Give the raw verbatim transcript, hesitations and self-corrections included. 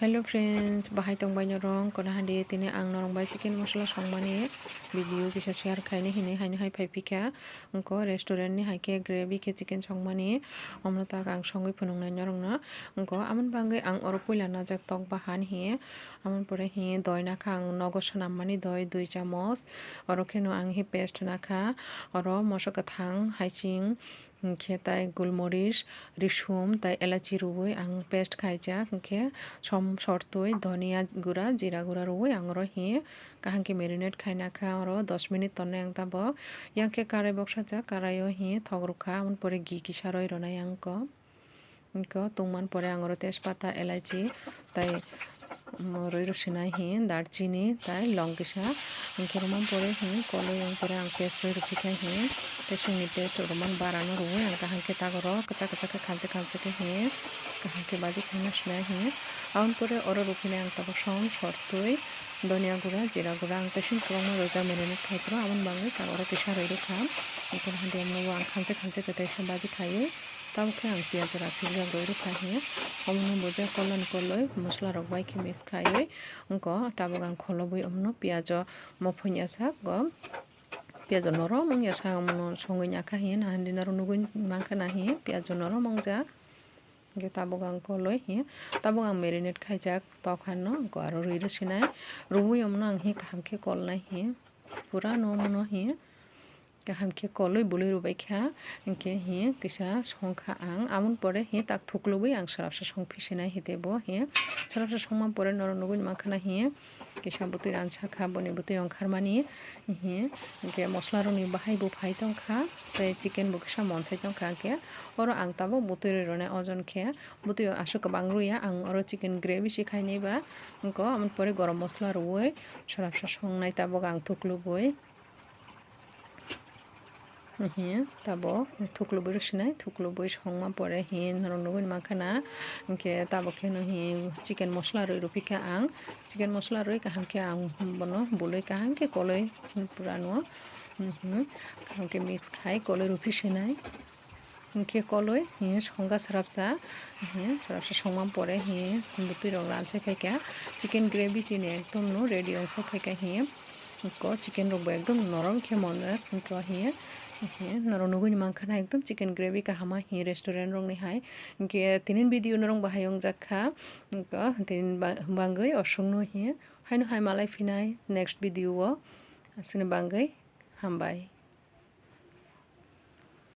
Hello friends, bahai tongbai norong? Kono hadi tini ang norong bai chicken masala songmani video kisa share khaini hinwi haino hai phai phikha. Wngkha restaurant ni hai khe gravy khe chicken songmani, omono tak ang songwi phunuknai norokno. Wngkha amoni bagwi ang oro puila najak tok bahan hi, amoni pore hi doi nakha ang nogo swnammani doi dui chamos, oro kheno ang hi paste nakha, oro moso kwthang, haiching, hinkhe tai gulmoris, risum tai elachi rwui ang paste khaijak, hinkhe som sortwi dhoniya gura, jira gura rwui ang oro hi kaham khe marinate khaina kha, oro dos minute tonnai ang tabok. Yang khe karai boksa jak, karaio hi thok rwkha, aboni pore ghee kisa roi rwnai ang kok. Hinkhe tungmani pore ang oro tejpata, elachi tai, um, rwi rw sinai hi, darchini tai long kisa. Hinkhe rwmani pore hi koloi yang pore ang paste rwi rw phikha hi, tei songni paste rwmani barano rwui ang kaham khe tak oro kwchak kwchak khe khamchi khamchi khe hi kaham khe baji khaina sinai hi. Aboni pore oro rw phinai ang tabok som sortwi dhoniya gura, jira gura ang tei sini kwbangma rwjak marinate khai phuru, aboni bagwi tak oro kisa rwi rw kha. Hinkhe hadi omono ang khamchi khamchi khe teisa baji khaiwi. Tabuk khe ang piyaj rok philjak rwi rwkha hiya. Omono bo je kolon koloi mosola rok bai khe mix khaiwi wngkha. Tabuk ang kholobwi omono piyaj o mophonya sak o, piyaj o norom wngya sak, omono songwi nakha hiya, nahandi norok nugwi mankha na hiya, piyaj o norom wngjak. Hinkhe tabuk ang koloi hiya, tabuk ang marinate khaijak tok hano, wngkha aro rwi rw sinai, rwui omono ang hiya kaham khe kolnai hiya, pura no omono hiya. Kaham khe koloi boloi rwbai kha, hinkhe hi kisa songkha ang, aboni pore hi tak thuklubui ang swrapsa songphi sinai hi teibo hi swrapsa songma pore norok nugui mankha na hi kisa bwtwi ransa kha, boni bwtwi ongkharmani hi, hinkhe mosola rokni bahai bo phai tongkha, tei chicken bo kisa monsai tongkha, hinkhe oro ang tabuk bwtwi rwi rwnai ojon khe, bwtwi aswk kwbang rwya ang, oro chicken gravy se khainai ba, wngkha aboni pore gorom mosola rwui swrapsa songnai tabuk ang thuklubui. Hiya, tabuk thuklubui rw sinai, thuklubui songma pore hi norok nugui mankha na, hinkhe tabuk kheno hi chicken mosola rwi rw phikha ang, chicken mosola rwi kaham khe ang bono boloi kaham khe koloi pura no, mhm, kaham khe mix khai koloi rw phi sinai. Hinkhe koloi hi songkha swrapsa, hi swrapsa songma pore hi bwtwi rok ransai phaikha, chicken gravy chini ekdom no ready ongsai phaikha hi. Wngkha chicken rok bo ekdom norom khe monjak, wngkha hiya, hiya norok nugui mankha na ekdom chicken gravy kaham a hi restaurant rok ni hai. Hinkhe tini video norok bahai wngjak kha, wngkha tini ba-, bagwi osong no hiya haino hai malai phinai next video o, aswkni bagwi hambai.